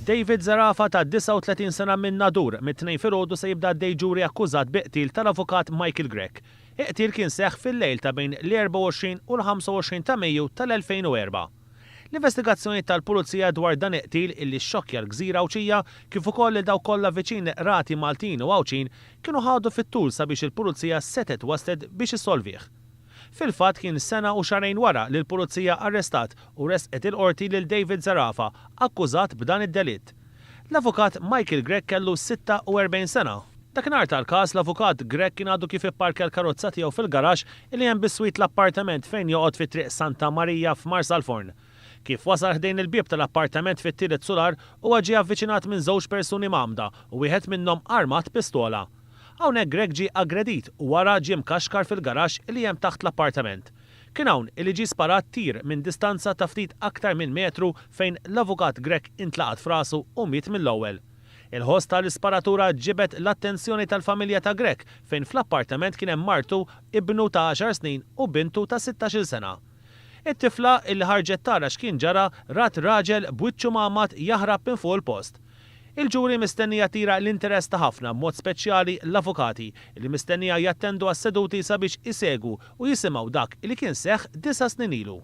David Zerafa ta' 39 sena minn Nadur, mit-Tnejn filgħodu se jibda għaddej ġuri akkużat bi qtil tal-Avukat Michael Grech. Il-qtil kien seħħ fil-lejl ta' bejn l-24 u l-25 ta' Mejju tal-2004. L-investigazzjonijiet tal-Pulizija dwar dan il-qtil illi xxokkja l-gżira Għawdxija kif ukoll lil dawk kollha viċin qrati Maltin u Għawdxin kienu ħadu fit-tul sabiex il-Pulizija setgħet waslet biex issolvih. Fil-fatt kien sena u xahrejn wara li l-Pulizija arrestat u ressqet il-Qorti lil David Zerafa akkużat b'dan id-delitt. L-Avukat Michael Grech kellu 46 sena. Dakinhar tal-każ, l-Avukat Grech kien għadu kif ipparkja l-karozza tiegħu fil-garaxx li hemm biswit l-appartament fejn joqgħod fi Triq Santa Marija f'Marsalforn. Kif wasal ħdejn il-bieb tal-appartament fit-tielet sular, huwa ġie avviċinat minn żewġ persuni mgħammda u wieħed minnhom armat b'pistola. Hawnhekk Grech ġie aggredit u wara ġie mkaxkar fil-garaxx li hemm taħt l-appartament. Kien hawn illi ġie sparat tir minn distanza ta' ftit aktar minn metru fejn l-Avukat Grech intlaqat f'rasu u miet mill-ewwel. Il-ħoss ta' l-isparatura ġibed l-attenzjoni tal-familja ta' Grech fejn fl-appartament kien hemm martu, ibnu ta' għaxar snin u bintu ta' sittax-il sena. It-tifla, illi ħarġet tara x'kien ġara, rat raġel b'wiċċu mgħammad jaħrab minn fuq il-post. Il-ġuri mistenni jattira l-interess ta' ħafna, b'mod speċjali l-avukati, li mistennija jattendu għas-seduti sabiex isegwu u jisimgħu dak li kien seħħ disa' snin ilu.